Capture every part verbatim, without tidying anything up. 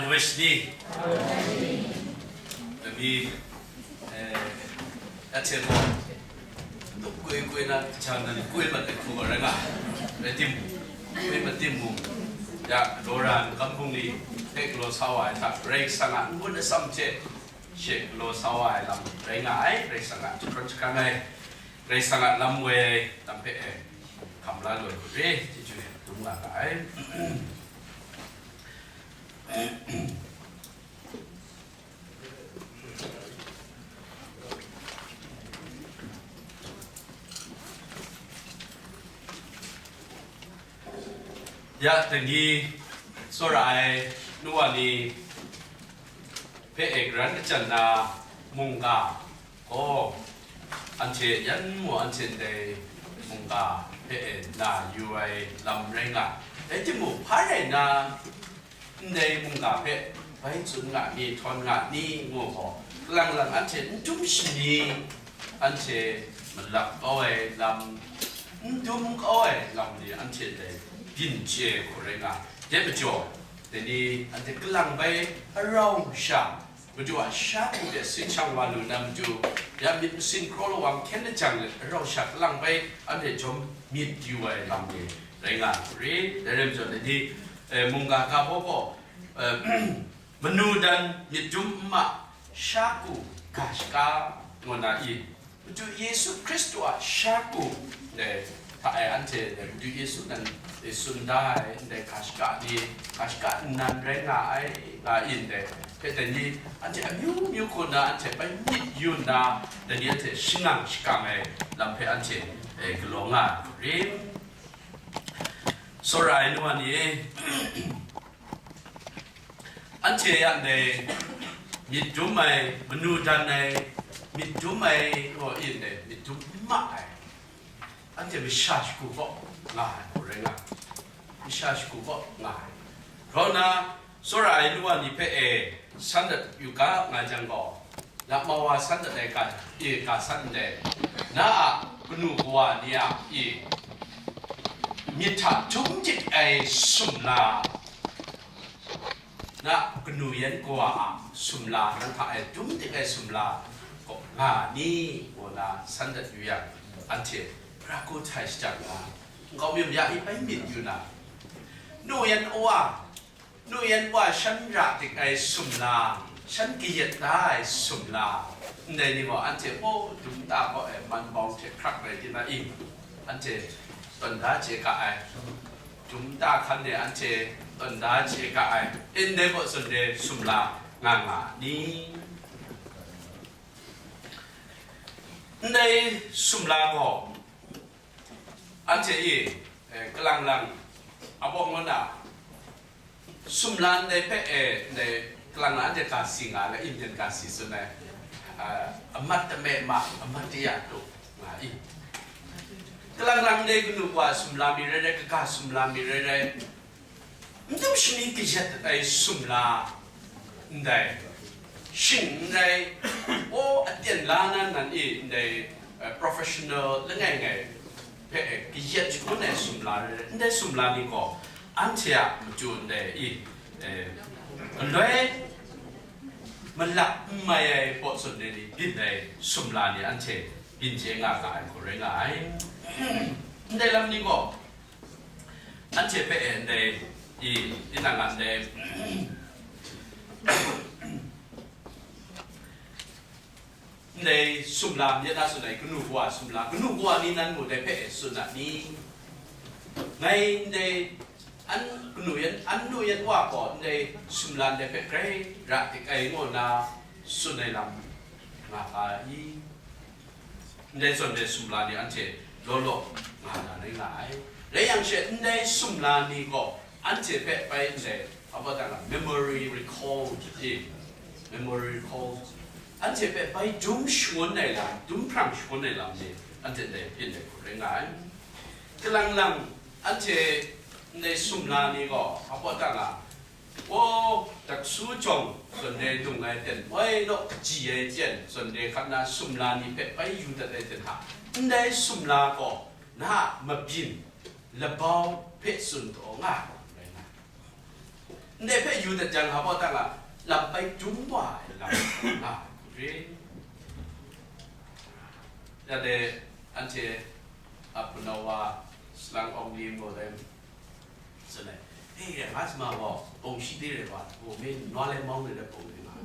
Wesley. Lami, eh, ya hte gaw, duk koi koi na, jang na, koi mat ai hku gaw rai nga, rai tim, koi mat tim mung, ya, galaw ra ai makam bungli hpe galaw sa wa ai hta, Karai Kasang a n-gun atsam hte she galaw sa wa ai lam rai nga ai, Karai Kasang a jahpraw jahkang ai, Karai Kasang a lam woi ai lam hpe, eh, hkam la lu ai hku re, chyeju dum nga ga ai. Ya, dai ni tsawra ai nu wa ni hpe e karan kachyan na mungga gaw, anhte yan mu anhte ndai mungga hpe e na yu ai lam rai nga. Rai timung, hpa rai na, ndai mungga hpe bai tsun nga mi, htawn nga ni ngu gaw, kalang lang anhte n dum shani, anhte malap kau ai lam, n dum kau ai lam ni anhte dai byin chye hku rai nga. Dai majaw, dai ni anhte kalang bai arau sha, Madu a sha hku de sin shang wa lu na matu, ya myit masin kraw lawang hkyen lajang let arau sha kalang bai anhte jawm myit yu ai lam ni rai nga hku ri. Dai rai majaw, dai ni, eh, mungga ga baw gaw, eh, manu dan myit dum n ma, sha ku ga shaga ngu na i, Madu Yesu Hkristu a sha ku, dai hta e anhte dai Madu Yesu nan e tsun da ai ndai ga shaga ni, ga shaga nnan rai nga ai, nga i ndai hpe dai ni, anhte amyu myu hku na anhte bai myit yu nna, dai ni anhte shangang shakang ai lam hpe anhte, e, galaw nga ai hku ri. Tsawra ai nu wa ni e, anhte a ndai myit dum ai, manu dan ai, myit dum ai, ngu i ndai myit dum n ma ai, anhte masha shagu kaw nga ai hku rai nga, masha shagu kaw nga ai. Grau nna, tsawra ai nu wa ni hpe e san dat yu ga nga jang gaw, Lamma wa san dat ai ga, e, ga san ndai, na a kanu kawa ni a, e, myit hta dum dik ai sumla, na kanu yan kawa a sumla, nang hta e dum dik ai sumla kaw nga ni, ngu na san dat yu yang, anhte pra kau htai shajang nga, nkau mi ya e bai myit yu na, nu yan awa, Nu yan wa shan ra dik ai sumla, shan kayat da ai sumla, ndai ni gaw anhte hpaw dum ta gaw ai man bawng hte hkrak rai di na i? Anhte tawn da chye ga ai, dum ta hkan e anhte tawn da chye ga ai, ndai gaw zawn de sumla nga nga ni? Ndai sumla gaw, Anhte e, eh, kalang lang, abawng ngu na, sumla ndai hpe, eh, ndai kalang lang anhte ga si nga le, Indian ga si tsun ai, ah, amat tame ma, amat taya tu nga i. Kalang lang ndai kanu wa sumla mi rai rai, kaga sumla mi rai rai, N dum shani kayat ai sumla ndai, shing n rai, o, aten la na nan e ndai, eh, professional langai ngai hpe kayat shangun ai sumla rai, ndai sumla ni gaw anhte a matu ndai i, eh, galoi malap n mai ai pawt zawn ai ni byin ai sumla ni anhte byin chye nga ga ai hku rai nga ai. Ndai lam ni gaw, Anhte hpe e ndai, i, tinang a ndai, ndai sumla myit na tsun ai, kanu kawa sumla, kanu kawa ni nan mung dai hpe e tsun na ni? Ngai ndai, an kanu yan, an nu yan wa gaw ndai sumla ndai hpe grai ra dik ai ngu nna tsun ai lam nga ga i? Ndai zawn ai sumla ni anhte law law nga na rai nga ai. Rai yang she, ndai sumla ni gaw anhte hpe bai ndai, apa ta nga, memory recall, i, memory recall, anhte hpe bai dum shangun ai lam, dum hprang shangun ai lam ni anhte ndai byin ai hku rai nga ai. Kalang lang anhte ndai sumla ni gaw, apa ta nga, O, taksu jawng zawn re dung ai ten, woi naw kaji ai ten, zawn re hkat na sumla ni hpe bai yu dat ai ten hta, ndai sumla gaw na a mabyin labau hpe tsun taw nga ai rai na. Ndai hpe yu dat jang, hpa baw tang a, lam bai dum wa ai lam nga ai hku ring. Ya de, anhte a hpunau wa, salang awng ni maw dai, tsun ai, "Hei, nga sima gaw, bawng shi de rai wa, o, me nwa lai mawng de rai bawng de nga."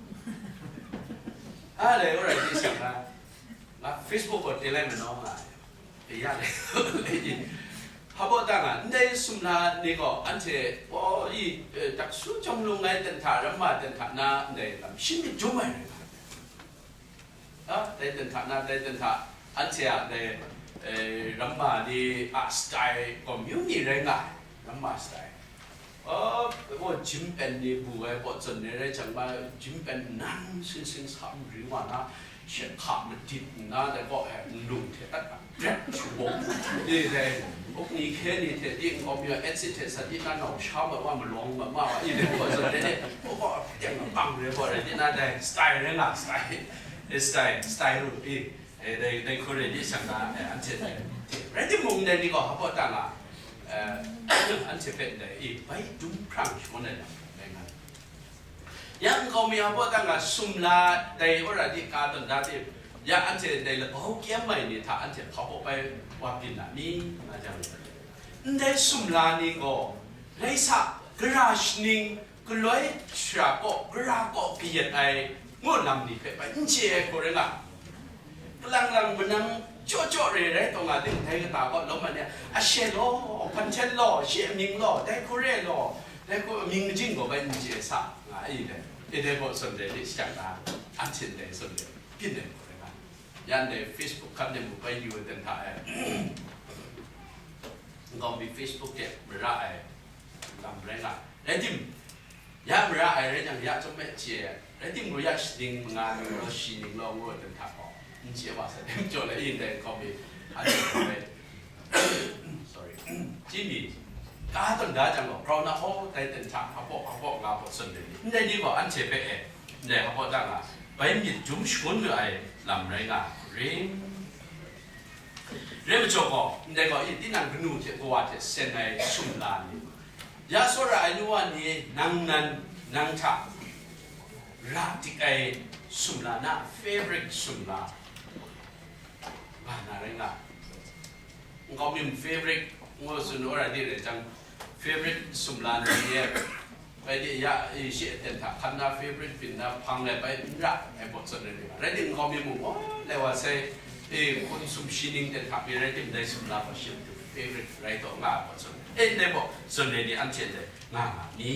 A, dai, alright, di shang na, nga Facebook gaw te lai ma naw nga ai. E ya le. Hpa baw tang a, ndai sumla ni gaw anhte, o, i, eh, taksu jawng lung ai ten hta, ramma ten hta na, ndai lam shi myit dum ai rai nga ai. A, dai ten hta na, dai ten hta, anhte a dai, eh, ramma ni a style gaw myu ni rai nga ai, ramma style. O, o, jim pen ni bu ai pawt zawn ni rai jang ma, jim pen nan sing sing sa mari wa na, she hka madit nna dai gaw, eh, nlung hte dat a, grep shu wawk, i dai, uk ni hkye ni hte di nkau mi a, acid hte sa di na nau sha ma wa, malawng ma ma wa, i dai pawt zawn ni, o, gaw, teng bang rai gaw, rai di na dai, style rai nga, style, eh, style, style ru, i, eh, dai, dai hku rai di shang na, eh, anhte dai, rai timung, dai ni gaw, hpa baw tang a, eh, anhte hpe ndai, i, bai dum hprang shangun ai lam rai nga. Ya nkau mi hpa baw tang a sumla dai wora di ka tawn da di, ya anhte dai labau kyem ai ni hta anhte hpa baw bai wa byin na ni? Nga jang, ndai sumla ni gaw, rai sa, gara shaning, galoi shara kaw, gara kaw kayat ai, ngu lam ni hpe bai n chye ai hku rai nga. Kalang lang manang jaw jaw re rai taw nga ting, dai kata kaw lawm ai ni a, ashe law, hpan hten law, shi amying law, dai hku re law, dai hku amying majing gaw bai n chye sa, nga ai dai. E dai gaw sumde ni shajang na, anhte ndai sumde byin ai hku rai nga. Ya ndai Facebook hkan de mu bai yu ai ten hta e, nkau mi Facebook de mara ai lam rai nga. Rai tim, ya mara ai rai jang, ya chyawm e chye ai. Rai timung, ya shaning manga ning law, shi ning law ngu ai ten hta gaw, n chye wa sai, dai majaw le, i ndai nkau mi, a, sorry, chyi mi, ka tawn da jang gaw, grau na, o, dai ten hta, hpa baw, hpa baw, nga baw tsun ai ni, ndai ni gaw anhte hpe e, ndai hpa baw tang a, bai myit dum shangun lu ai lam rai nga ai hku ring. Rai majaw gaw, ndai gaw, i, tinang kanu hte kawa hte seng ai sumla ni, ya tsawra ai nu wa ni, nang nan, nang hta ra dik ai sumla, na favorite sumla, nga na rai nga. Nkau mi favorite ngu tsun wora di rai jang, favorite sumla ni e, bai di ya, i, shi aten hta hkan na, favorite byin na, hpang ai bai n ra ai pawt zawn rai di nga. Rai tim nkau mi mung, o, lai wa sai, e, hkum sum shi ning ten hta mi rai tim, dai sumla gaw shi a matu favorite rai taw nga ai pawt zawn, e, ndai pawt zawn rai ni anhte ndai nga nga ni?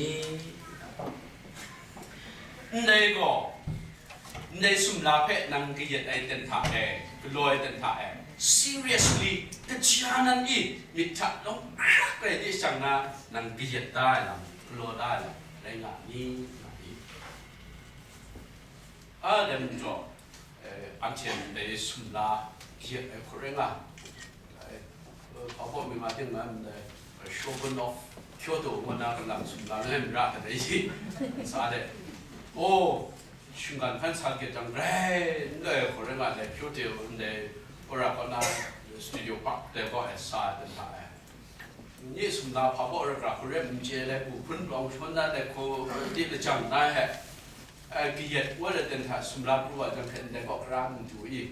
Ndai gaw, ndai sumla hpe nang kayat ai ten hta e, galaw ai ten hta e, seriously, kaja nan i, myit hta lawng hkrak rai di shang na, nang kayat da ai lam, galaw da ai lam rai nga ni, nga ni? A, dai majaw, eh, anhte ndai sumla kayat ai hku rai nga. Ai, eh, hpa baw mi nga ting na ndai, eh, Shogun of Kyoto ngu na kalang sumla langai mara hta dai shi, sa de. O, shinggan hkan sa kayat jang rai, ndai hku rai nga, ndai Kyoto ndai Ora kaw na studio park dai gaw e sa ai ten hta e. Nye sumla hpa baw ra gra hku rai n chye ai, hku hpun pawng shawn na ai hku di lajang na ai. Ai, kayat wa ai ten hta sumla pru wa jang hte ndai gaw hkra n du i,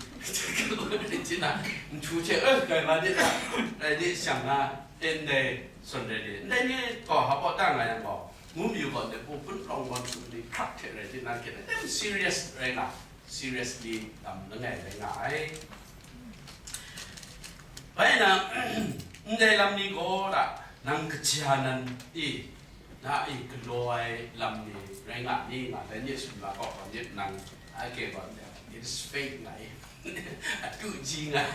tina, nhtu hte, e, kai ma di ta, rai di shang na, e, ndai, sawn rai di, ndai ni gaw hpa baw ta nga yang gaw, ngu mayu gaw, ndai hku hpun pawng wan sum ni hkrak hte rai di na, kayat ai, serious rai nga, seriously lam langai rai nga ai. Bai na, ndai lam ni gaw da, nang kaja nan i, na i galaw ai lam ni rai nga ni, nga dai, nye sumla gaw, gaw, nye nang, a, ke gaw, it is fake nga i, a tu ji nga,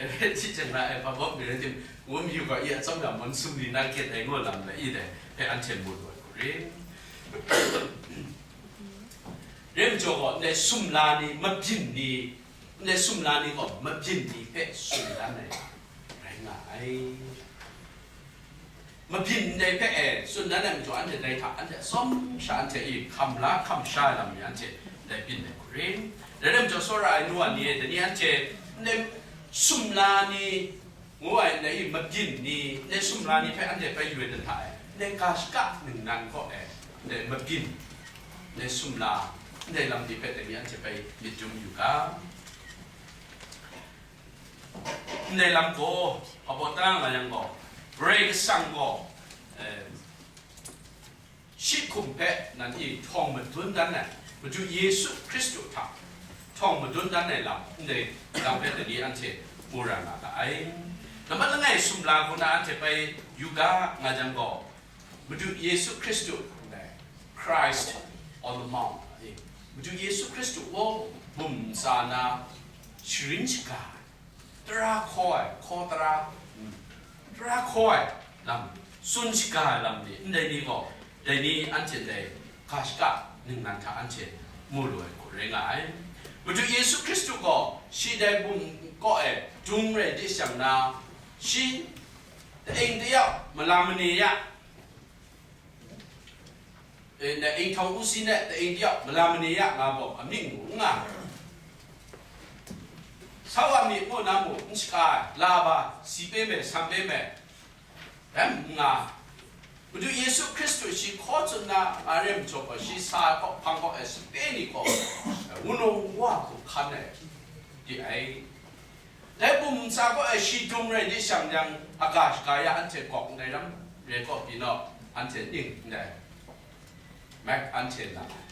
rai ti jang na, e, hpa baw mi rai tim, ngu mayu gaw, i atsam ga mun sum ni na kayat ai ngu lam na i dai, hpe anhte mu lu ai hku ri. Rai majaw gaw, ndai sumla ni, mabyin ni, ndai sumla ni gaw, mabyin ni hpe tsun dan ai rai nga ai. Mabyin ndai hpe e tsun dan ai majaw, anhte dai hta, anhte atsawm sha, anhte i hkam la hkam sha ai lam ni, anhte ndai byin ai hku ri. Rai, rai majaw, tsawra ai nu wa ni e, dai ni anhte ndai sumla ni, ngu ai ndai i mabyin ni, ndai sumla ni hpe anhte bai yu ai dan hta e, Ndai ga shaka ningnan kaw e, ndai mabyin, ndai sumla, ndai lam ni hpe dai ni anhte bai myit dum yu ga. Ndai lam gaw, abaw ta nga yang gaw, Karai Kasang gaw, eh, shi hkum hpe nan i htawng madun dan ai, Madu Yesu Hkristu hta htawng madun dan ai lam, ndai lam hpe dai ni anhte mu ra nga ga ai. Nambat langai sumla hku na anhte bai yu ga nga jang gaw, Madu Yesu Hkristu, Christ on the Mount, Madu Yesu Hkristu gaw bum tsa na sharin shaga ai, tara hkaw ai, hkaw tara, mm, tara hkaw ai lam, tsun shaga ai lam ni, ndai ni gaw, dai ni anhte ndai ga shaka ningnan hta anhte mu lu ai hku rai nga ai. Madu Yesu Hkristu gaw shi dai bum kaw e dung rai di shang na, shi ta-ing tayau, mala mane ya, e, na inghtaw usi ne ta-ing tayau, mala mane ya nga gaw amying mu n nga. Sau a myit mu na mu n shaka ai, la ba, si pe me, san pe me, rai n nga. Madu Yesu Hkristu shi hkaw tsun na nga re majaw gaw, shi sa ai hkawhpang gaw ai sape ni gaw, wunung wa hku hkan ai, di ai. Dai bum ntsa gaw ai shi dung rai di shang yang, aga shaga ya anhte gawk ndai ram rai gaw, byin naw, anhte ning ndai, mek anhte na ai.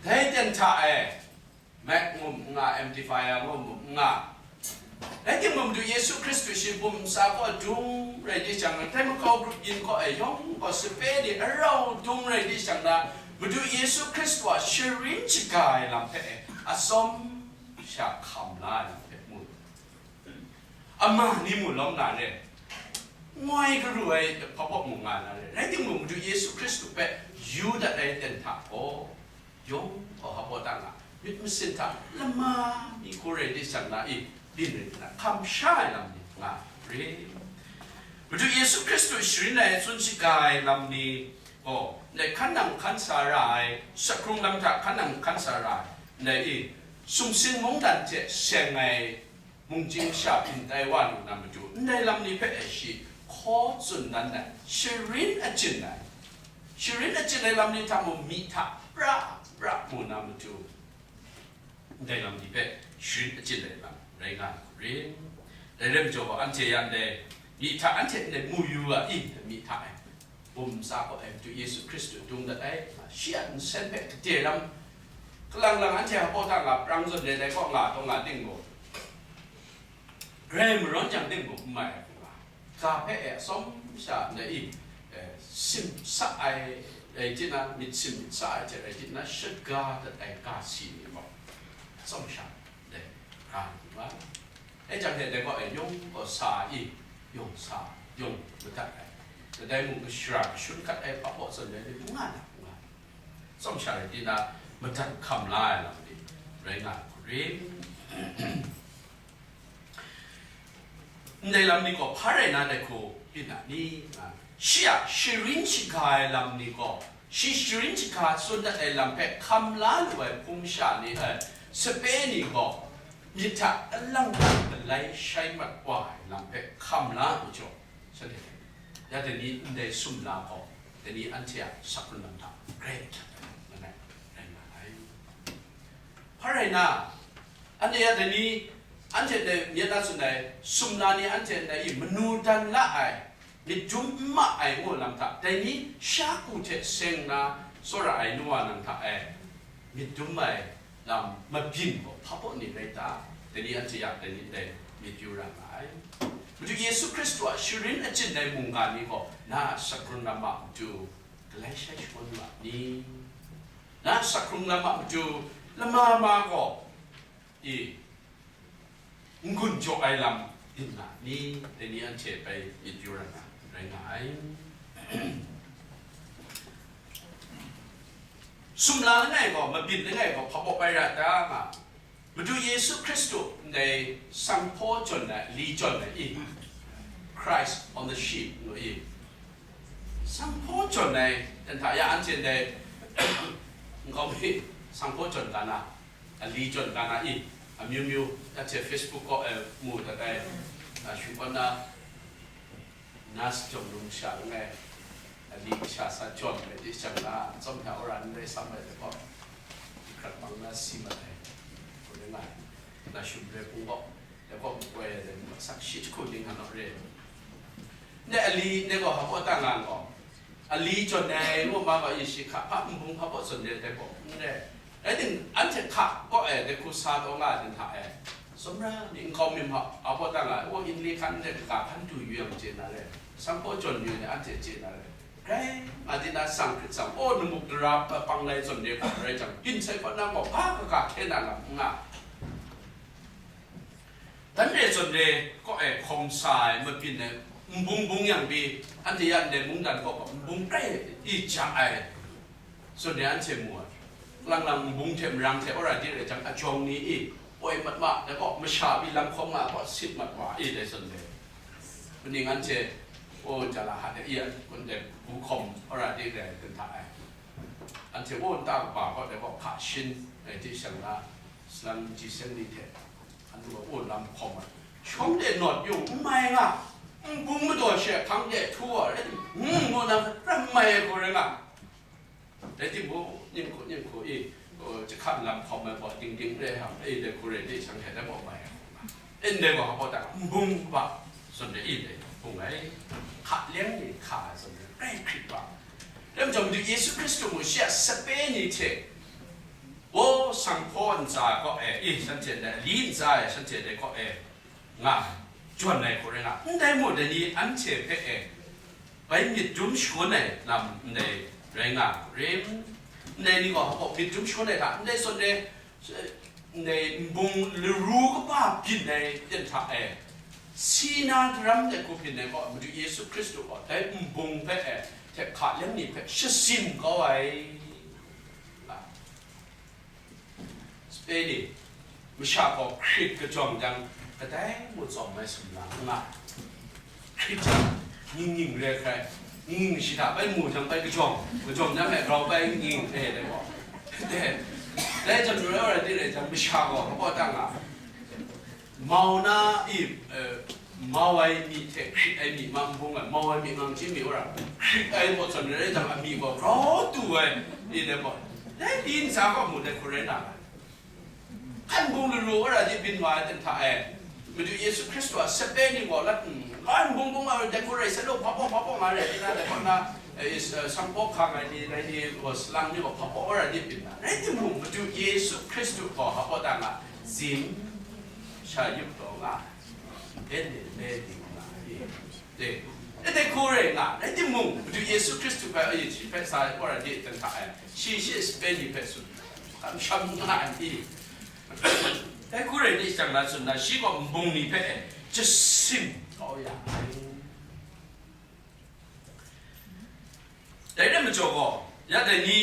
Dai ten hta e, mek ngu n nga, amplifier ngu n nga. Rai timung, Madu Yesu Hkristu shi bum ntsa gaw dung rai di shang, dai makau grup yin gaw ai yawng gaw sape ni arau dung rai di shang na, Madu Yesu Hkristu a sharin shaga ai lam hpe, atsawm sha hkam la ai lam hpe mu, ama ni mu lawm na re, ngoi garu ai hpabaw mu nga na re, rai timung, Madu Yesu Hkristu hpe yu dat ai ten hta gaw, yawng gaw hpabaw ta nga, myit masin hta lama mi hku rai di shang na i, byin rai nna hkam sha ai lam ni nga re. Madu Yesu Hkristu sharin ai tsun shaga ai lam ni gaw, ndai hkan nang hkan sa ra ai, sakhkrung lam hta hkan nang hkan sa ra ai, ndai i, sumsing mungdan hte seng ai mungchying masha byin tai wa lu na matu, ndai lam ni hpe e shi hkaw tsun dan ai, sharin achyin ai, sharin achyin ai lam ni hta mung myi hta pra pra mu na matu, ndai lam ni hpe sharin achyin ai lam rai nga ai hku rin. Dai rai majaw gaw, anhte yan dai myi hta anhte ndai mu yu a i, myi hta e, bum ntsa gaw ai Madu Yesu Hkristu dung dat ai, shi a nsen hpe gade ram, kalang lang anhte a hpaw hta nga prang zawn re ai kaw nga taw nga ting gaw, grai marawn jang ting gaw n mai ai hku nga, ga hpe e atsawm sha ndai i, e, sim sa ai rai tit na, myit sim myit sa ai hte rai tit na, shaga dat ai ga si ni gaw, atsawm sha ndai ga hku nga. E jang hte dai gaw, e, yawng gaw sa i, yawng sa, yawng madat ai, kadai mung shara kashun hkat ai hpabaw zawn ai ni n nga na, n nga, tsawm sha rai di na, madat hkam la ai lam ni rai nga ai hku rin. Ndai lam ni gaw hpa rai na dai hku byin na ni? Nga, shi a sharin shaga ai lam ni gaw, shi sharin shaga tsun dat ai lam hpe hkam la lu ai hpung sha ni ai sape ni gaw, myit hta alang hta galai shai mat wa ai lam hpe hkam la ai majaw, shanhte hpe, ya dai ni ndai sumla gaw, dai ni anhte a sakhun lam hta grai hkrat ai langai rai nga ai. Hpa rai na, anhte a dai ni, anhte ndai myit na tsun ai sumla ni anhte ndai i manu dan la ai, myit dum n ma ai ngu lam hta, dai ni sha ku hte seng nna tsawra ai nu wa nang hta e, myit dum ai lam mabyin gaw hpa baw ni rai ta? Dai ni anhte a dai ni ndai myit yu ra nga ai. Madu Yesu Hkristu a sharin achyin ai mungga ni gaw na a sakhun lam a matu galai shai shangun nga ni? Na a sakhun lam a matu lama ma gaw i, n-gun jaw ai lam byin nga ni? Dai ni anhte bai myit yu ra nga, rai nga ai. Sumla langai gaw, mabyin langai gaw hpa baw bai ra ta nga? Madu Yesu Hkristu ndai sanghpaw jawn ai, li jawn ai i, Christ on the ship ngu i, sanghpaw jawn ai, dan hta ya anhte ndai nkau mi sanghpaw jawn ga na, a li jawn ga na i, amyu myu, anhte Facebook kaw e mu dat ai, a, shingkawn na, Nas jawm lung sha langai, Li kasha sa jawn ai hte chyang na, tsawm hta wora n rai sam ai hte gaw, hkrat bang na si mat ai, hku rai nga ai. Na shum rai pung gaw, dai gaw makoi ai dai ni gaw, sak shi jahku ning hkan naw re. Ndai ali, ndai gaw hpa baw ta nga gaw, ali jawn ai ngu ma gaw, yin shi hka hpa nbung hpa baw zawn re ai dai gaw n rai. Rai tim, anhte hka kaw e, dai hku sa taw nga ai hta e, sumra ni nkau mi hpa, hpa baw ta nga ai, o, Inli hkan ndai kaga hkan du yu yang chye na re, sanghpaw jawn yu ni anhte chye na re. Grai nga di na sang hkrit sang, o, namuk dara, eh, pang lai zawn re hpa rai jang, byin sai kaw na gaw, hpa kaga hkye na lam n nga. Dan re zawn re kaw e hkawm sa ai mabyin ai nbung bung yang pyi, anhte ya ndai mungdan kaw gaw nbung grai i ja ai. Zawn re anhte mu ai. Lang lang nbung hte marang hte wora di rai jang, ajawng ni i poi mat ma, dai gaw masha pyi lam hkawm nga gaw sit mat wa i, dai zawn re. Kaning anhte, o, jala hat e i, kun dai bu hkawm wora di rai ai hta e. Anhte, o, nta kaba gaw dai gaw hka shin ai hte shang na, salang ji seng ni hte, anhte gaw, o, lam hkawm ai. Shawng de nawt yung n mai nga, nbung madaw she hkang de htu wa rai tim, ngu na ram mai ai hku rai nga. Rai timung, ning hku, ning hku i, o, jahkan lam hkawm ai gaw ding ding re hang, e, dai hku rai de shang hte dai gaw mai ai hku nga. Ndai gaw hpa ta, nbung hpa, zawn re i, dai bung ai, hka leng ni hka ai zawn re, grai hkrit wa. Dai majaw, Madu Yesu Hkristu mung shi a sape ni hte, o, sanghpaw ntsa kaw e, i, shanhte ndai, li ntsa e, shanhte dai kaw e, nga, jawn ai hku rai nga. Ndai mung, dai ni anhte hpe e, bai myit dum shangun ai lam ndai rai nga hku rim. Ndai ni gaw hpa myit dum shangun ai hta, ndai zawn re, ndai nbung laru kaba byin ai ten hta e, si na daram de hku byin ai gaw, Madu Yesu Hkristu gaw dai nbung hpe e, hte hka leng ni hpe shasin kau ai. Sape ni, masha gaw hkrit kajawng jang, kadai mung tsawm ai sumla n nga ai. Hkrit jang, ning ning re hkrai, ning ning shi hta bai mu jang bai kajawng, kajawng jang e grau bai ning e dai gaw. Dai, dai jan rai rai di rai jang, masha gaw hpa ta nga ai. Mau na i, eh, mau ai mi hte hkrit ai mi ma n bung ai, mau ai mi ngang chye mi wora, hkrit ai baw zawn rai jang, a mi gaw grau tu ai, i dai gaw, dai li ntsa gaw mu dai hku rai na ai. Hkan bung laru wora di byin wa ai ten hta e, Madu Yesu Hkristu a sape ni gaw lat n, hkan bung bung ai dai hku rai sa lu, hpa baw, hpa baw nga rai di na, dai gaw na, eh, is, eh, sanghpaw hkang ai ni, dai ni gaw salang ni gaw hpa baw wora di byin na. Rai timung, Madu Yesu Hkristu gaw hpa baw ta nga, zim, sha yup taw nga, e ni le di nga, e, e, e dai hku rai nga, rai timung, Madu Yesu Hkristu hpe, ayin shi hpe sa ai wora di ten hta e, shi shi sape ni hpe tsun, kamsham nga ai ni, dai hku rai di shang na tsun na, shi gaw nbung ni hpe e, jasim kau ya ai. Dai rai majaw gaw, ya dai ni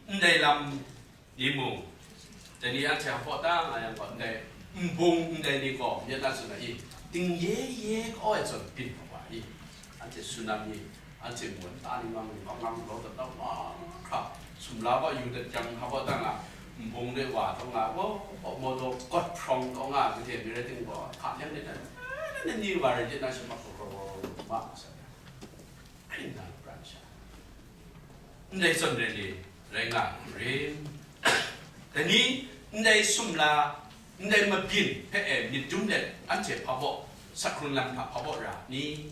ndai lam ni mung, dai ni anhte hpa ta nga yang gaw, ndai nbung ndai ni gaw, myit na tsun ai, dingye ye kau ai zawn byin wa i, anhte tsunami, anhte mung ta ni mang ni, bang ngang law dat na wa hkra, sumla gaw yu dat jang, hpa ta nga, nbung de wa taw nga, gaw, gaw, maw taw, gawt hprawng taw nga, gade mi rai timung gaw, hka leng de na, na ni wa rai de na, shi ma hkra hkra wa ma sa. Hkring na pran sha. Ndai zawn rai ni rai nga ai hku rim. Dai ni, ndai sumla, ndai mabyin hpe e myit dum let, anhte hpa baw, sak hkrung lam hta hpa baw ra ni?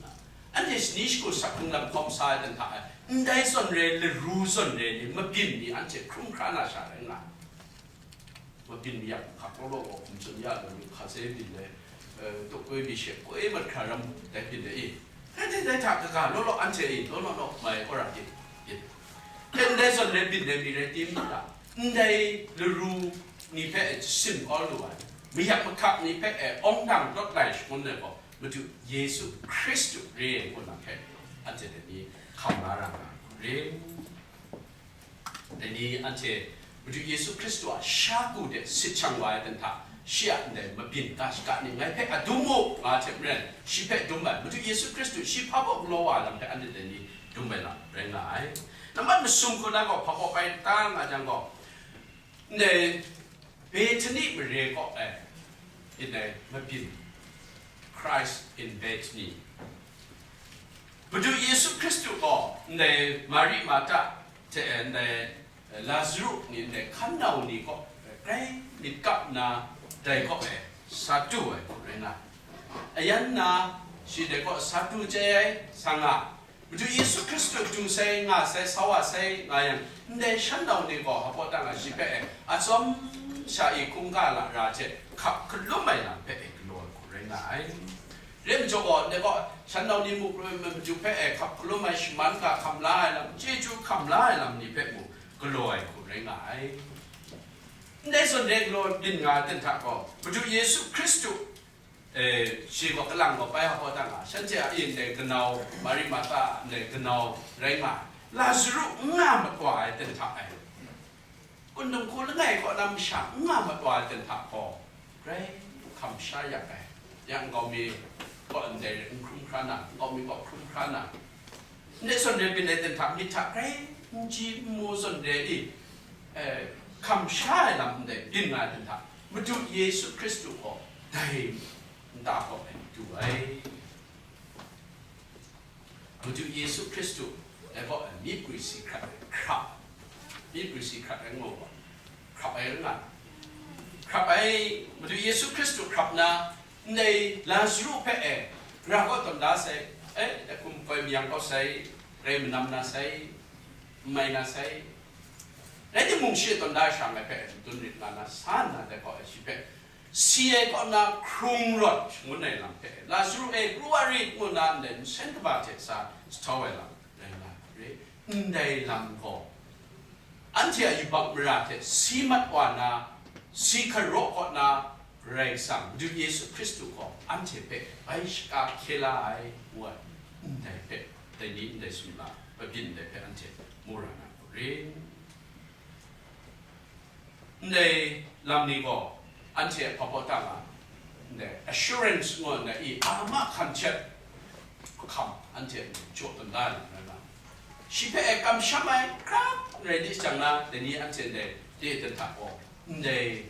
Anhte shani shagu sak hkrung lam hkawm sa ai dan hta e, ndai zawn rai, laru zawn rai ni, mabyin ni anhte hkrum hkra na sha rai nga ai. Mabyin mi yak hkak law law gaw, hkum tsun ya law, mi hka se byin ai, eh, tukoi mi she koi mat hkra ram dai byin ai i. Dai, dai, dai hta kaga law law anhte i, law law law mai kau ra hte, i. Ndai zawn rai byin ai mi rai tim ta? Ndai laru ni hpe jasim kau lu ai, mayak mahkak ni hpe e awng dang dawt lai shangun ai gaw, Madu Yesu Hkristu re ai ngu na hpe, anhte dai ni hkam la ra nga ai hku rim. Dai ni anhte Madu Yesu Hkristu a sha ku de sit shang wa ai dan hta, shi a ndai mabyin ga shaka ni ngai hpe a dum mu nga ai hte maren, shi hpe dum ai. Madu Yesu Hkristu shi hpa baw galaw wa ai lam hpe anhte dai ni dum ai lam rai nga ai. Nambat masum hku na gaw hpa baw bai ta nga jang gaw, ndai Bethani mare kaw ai, ndai mabyin, Christ in Bethany. Madu Yesu Hkristu gaw ndai Mari Marta hte ndai Lazaru ni ndai hkan nau ni kaw grai myit kap nna, dai kaw e sa du ai hku rai nga ai. Ayan na, shi dai kaw sa du chye ai, sa nga. Madu Yesu Hkristu du sai, nga sai, sa wa sai, nga yang, ndai shan nau ni gaw hpa tang a shi hpe e atsawm sha i hkungga lara hte hkap hkalum ai lam hpe e galaw ai hku rai nga ai. Rai majaw gaw, ndai gaw shan nau ni mu, madu hpe e hkap hkalum ai, shaman ga hkam la ai lam, chyeju hkam la ai lam ni hpe mu galaw ai hku rai nga ai. Ndai zawn re galaw byin nga ai ten hta gaw, Madu Yesu Hkristu, eh, shi gaw kalang gaw bai hpa tang a, shanhte a e ndai kanau, Mari Marta a ndai kanau rai nga ai. Lazaru n nga matwa ai ten hta ai. Kundung hku langai kaw na masha n nga matwa ai ten hta gaw, grai hkam sha yak ai. Ya nkau mi kaw ndai n hkrum hkra na, nkau mi kaw hkrum hkra na, ndai zawn re byin ai ten hta, myit hta grai n chye n mu zawn re i, eh, hkam sha ai lam ndai byin nga ai ten hta, Madu Yesu Hkristu gaw dai nta kaw ai du ai. Madu Yesu Hkristu dai kaw ai myi prwi si hkrat ai hkrap, myi prwi si hkrat ai ngu gaw, hkrap ai ring nga. Hkrap ai, Madu Yesu Hkristu hkrap na, ndai Lazaru hpe e, ra kaw tawn da sai, e, hkum koi mayang kau sai, rai manam na sai, n mai na sai, rai timung, shi e tawn da ai sha ngai hpe madun rit nga na, sa nna dai kaw e shi hpe, si ai kaw na hkrung rawt ngun ai lam hpe, Lazaru e, pru wa rit, ngu na ndai nsen kaba hte sa jahtau ai lam rai nga ai. Ndai lam gaw, anhte a yubak mara hte si mat wa na, si hkaraw kaw na, Karai Kasang, Madu Yesu Hkristu gaw anhte hpe bai shaka hkye la ai, ngu ai, ndai hpe, dai ni ndai sumla, babyin ndai hpe anhte mu ra na hku rin. Ndai lam ni gaw, anhte a hpa baw ta nga, ndai assurance ngu ai i, a ma hkan htet hkam, anhte jaw tawn da ai lam rai nga. Shi hpe e kamsham ai hkrap rai di jang na, dai ni anhte ndai de dan hta gaw, ndai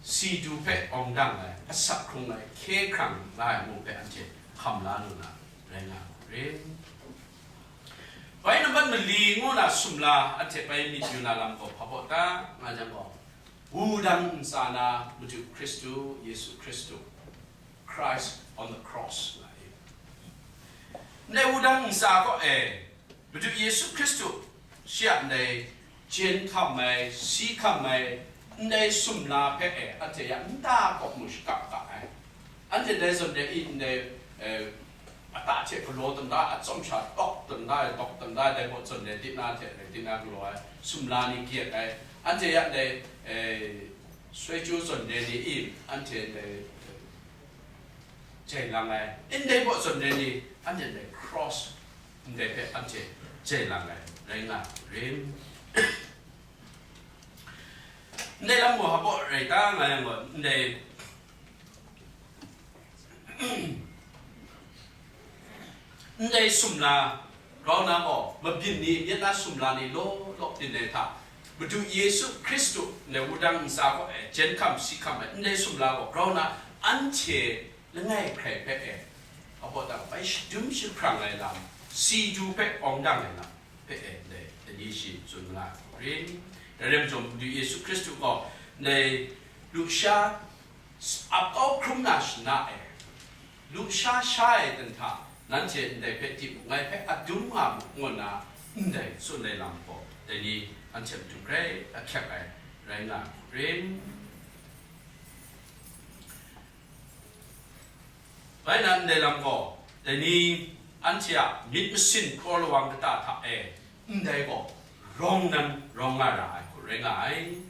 si du hpe awng dang ai, asak hkrung ai, hkye hkrang nga ai mung hpe anhte hkam la lu na rai nga ai. Bai nambat mali ngu na sumla anhte bai myit yu na lam gaw hpa baw ta nga jang gaw, wudang ntsa na Madu Hkristu, Yesu Hkristu, Christ on the cross, nga ai. Ndai wudang ntsa kaw e, Madu Yesu Hkristu, shi a ndai jen hkam ai, si hkam ai, ndai sumla hpe e, anhte ya nta kaw mu shakap ga ai. Anhte dai zawn de i ndai, eh, ata hte galaw tawn da, atsawm sha tawk tawn da, tawk tawn da, dai baw zawn de, tinang hte rai tinang galaw ai, sumla ni gyet ai, anhte ya ndai, eh, soi chyu zawn de ni i, anhte ndai, eh, jai lang ai, ndai baw zawn de ni, anhte ndai cross, ndai hpe anhte jai lang ai, rai nga rim. Ndai lam gaw hpa baw rai ta nga yang gaw, ndai, ndai sumla grau na gaw, mabyin ni, myit na sumla ni law law byin ai hta, Madu Yesu Hkristu, ndai wudang ntsa gaw, eh, jen hkam, si hkam ai, ndai sumla gaw grau na anhte langai hkrai hpe e, hpa baw ta bai shadum jahprang ai lam, si du hpe awng dang ai lam hpe e, ndai, dai ni shi tsun nga ai hku rin. Dai rai majaw, Madu Yesu Hkristu gaw, ndai lusha ap kau hkrum na shana e, lusha sha ai dan hta, nanhte ndai hpe tim u, ngai hpe adum nga mu, ngu nna ndai tsun ai lam gaw, dai ni anhte matu grai ahkyak ai rai nga ai hku rin. Bai na ndai lam gaw, dai ni anhte a myit masin kraw lawang kata hta e, ndai gaw rawng nan rawng nga ra ai hku rai nga ai.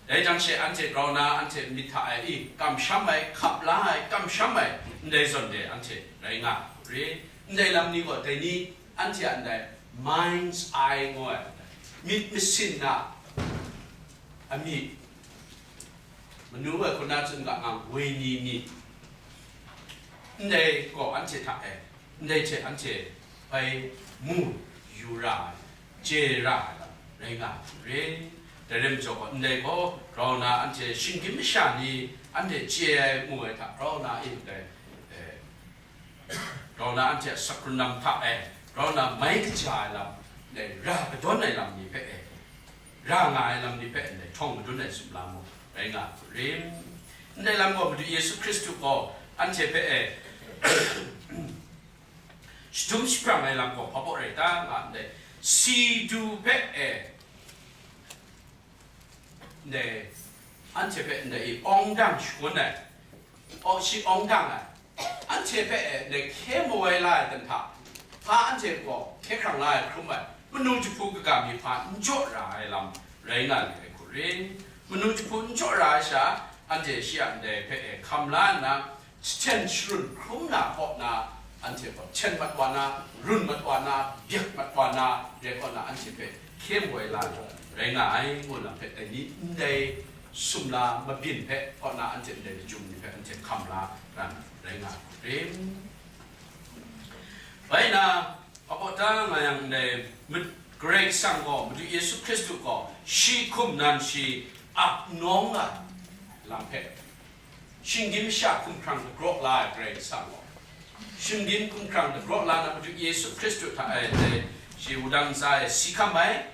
Dai jang she anhte grau na anhte myit hta e i kamsham ai, hkap la ai, kamsham ai, ndai zawn de anhte rai nga ai hku re. Ndai lam ni gaw dai ni anhte a ndai mind's eye ngu ai, myit masin na amyit, manu ai hku na tsun ga nga, wenyi myit, ndai gaw anhte hta e, ndai hte anhte bai mu yu ra ai, chye ra ai lam rai nga ai hku re. Dai rai majaw gaw, ndai gaw grau na anhte shinggyim masha ni anhte chye ai mu ai hta grau na e ndai, eh, rau na anhte a sakhun lam hta e, rau na mai kaja ai lam, ndai ra kadawn ai lam ni hpe e, ra nga ai lam ni hpe ndai htawng madun ai sumla mung rai nga ai hku rim. Ndai lam gaw Madu Yesu Hkristu gaw anhte hpe e, shadum jahprang ai lam gaw hpa baw rai ta nga ndai, si du hpe e, ndai, anhte hpe ndai i awng dang shangun ai, aw, shi awng dang ai, anhte hpe e ndai hkye maw ai la ai dan hta, hpa anhte gaw hkye hkrang la ai hkrum ai, manu jahpu kaga mi hpa n jaw ra ai lam rai nga li ai hku rin. Manu jahpu n jaw ra ai sha, anhte shi a ndai hpe e hkam la nna, jahten sharun hkrum na kaw na, anhte gaw hten mat wa na, run mat wa na, byak mat wa na, dai kaw na anhte hpe hkye maw ai la ai rai nga ai, ngu lam hpe dai ni ndai sumla mabyin hpe kaw na anhte ndai lachyum ni hpe anhte hkam la ran rai nga ai hku rim. Bai na, hpa baw ta nga yang ndai, Mad-, Karai Kasang gaw, Madu Yesu Hkristu gaw, shi hkum nan shi ap nawng ai lam hpe, shinggyim masha hkumhkrang dagraw la ai Karai Kasang gaw, shinggyim hkumhkrang dagraw la na Madu Yesu Hkristu hta e, dai shi wudang ntsa e si hkam ai,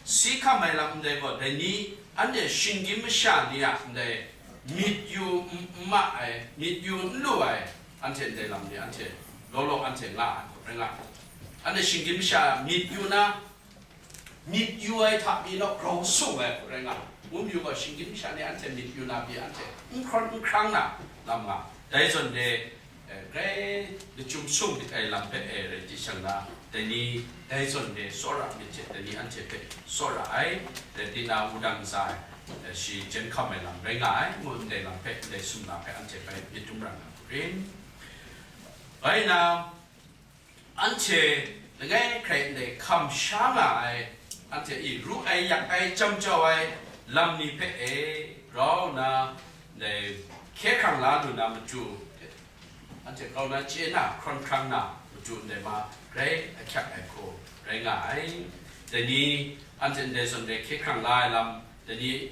si hkam ai lam ndai gaw, dai ni, anhte shinggyim masha ni a ndai myit yu n, n ma ai, myit yu n lu ai, anhte ndai lam ni anhte law law anhte nga ai, rai nga ai. Anhte shinggyim masha myit yu na, myit yu ai hta pyi naw grau sung ai hku rai nga, wunpyu gaw shinggyim masha ni anhte myit yu na pyi anhte n hkrawn n hkrang na lam nga. Dai zawn de, eh, grai lachyum sung myit ai lam hpe, eh, rai di shang na, dai ni dai zawn de tsawra myit hte, dai ni anhte hpe tsawra ai, rai di na wudang ntsa ai, eh, shi jen hkam ai lam rai nga ai, ngu ndai lam hpe, ndai sumla hpe anhte bai myit dum ra na hku rin. Bai na, anhte langai hkrai ndai hkam sha nga ai, anhte i ru ai, yak ai, jam jau ai lam ni hpe e rau na, ndai hkye hkrang la lu na matu, anhte grau na chye na, hkrawn hkrang na matu ndai ma grai ahkyak ai hku rai nga ai. Dai ni, anhte ndai zawn de hkye hkrang la ai lam, dai ni,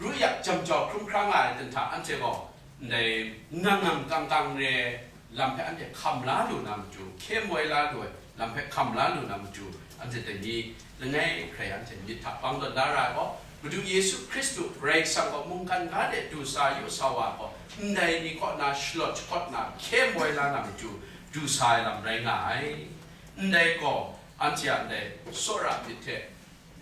ru yak jam jau hkrum hkra nga ai dan hta anhte gaw ndai ngang ngang kang kang re lam hpe anhte hkam la lu na matu, hkye moi la lu ai lam hpe hkam la lu na matu, anhte dai ni langai hkrai anhte myit hta bang tawn da ra ai gaw, Madu Yesu Hkristu Karai Kasang gaw mungkan ga de du sa yu sa wa gaw, ndai ni kaw na shalawt shakawt na hkye moi la na matu du sa ai lam rai nga ai. Ndai gaw, anhte a ndai tsawra myit hte,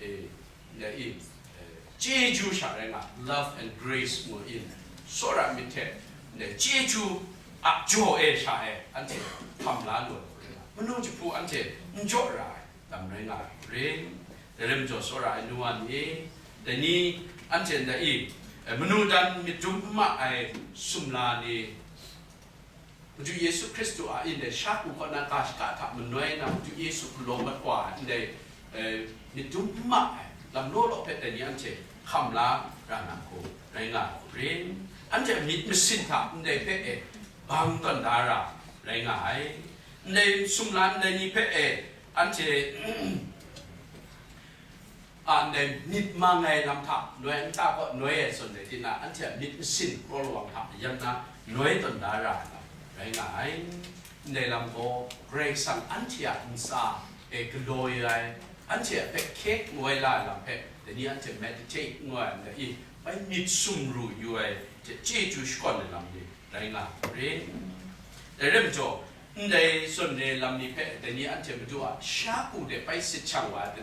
e, ndai i, e, chyeju sha rai nga, love and grace ngu in, tsawra myit hte, ndai chyeju a jaw e sha e, anhte hkam la lu ai hku rai nga, manu jahpu anhte n jaw ra ai lam rai nga ai hku rin. Dai rai majaw, tsawra ai nu wa ni, dai ni anhte ndai i, e, manu dan myit dum n ma ai sumla ni, Madu Yesu Hkristu a ndai sha ku kaw na ga shaka hta manoi na, Madu Yesu galaw mat wa ai ndai, eh, myit dum n ma ai lam law law hpe dai ni anhte hkam la ra na hku rai nga ai hku rin. Anhte a myit masin hta ndai hpe e bang tawn da ra rai nga ai. Ndai sumla ndai ni hpe e anhte a ndai myit mang ai lam hta noi nta kaw noi ai zawn rai tinang, anhte a myit masin kraw lawang hta yan na noi tawn da ra ai lam rai nga ai. Ndai lam gaw Karai Kasang anhte a ntsa e galaw ai, anhte a hpe hkye ngu ai la ai lam hpe dai ni anhte meditate ngu ai ndai i, bai myit sumru yu ai hte chyeju shakawn ai lam ni rai nga ai hku rin. Dai rai majaw, ndai zawn re lam ni hpe dai ni anhte Madu a sha ku de bai sit shang wa ai,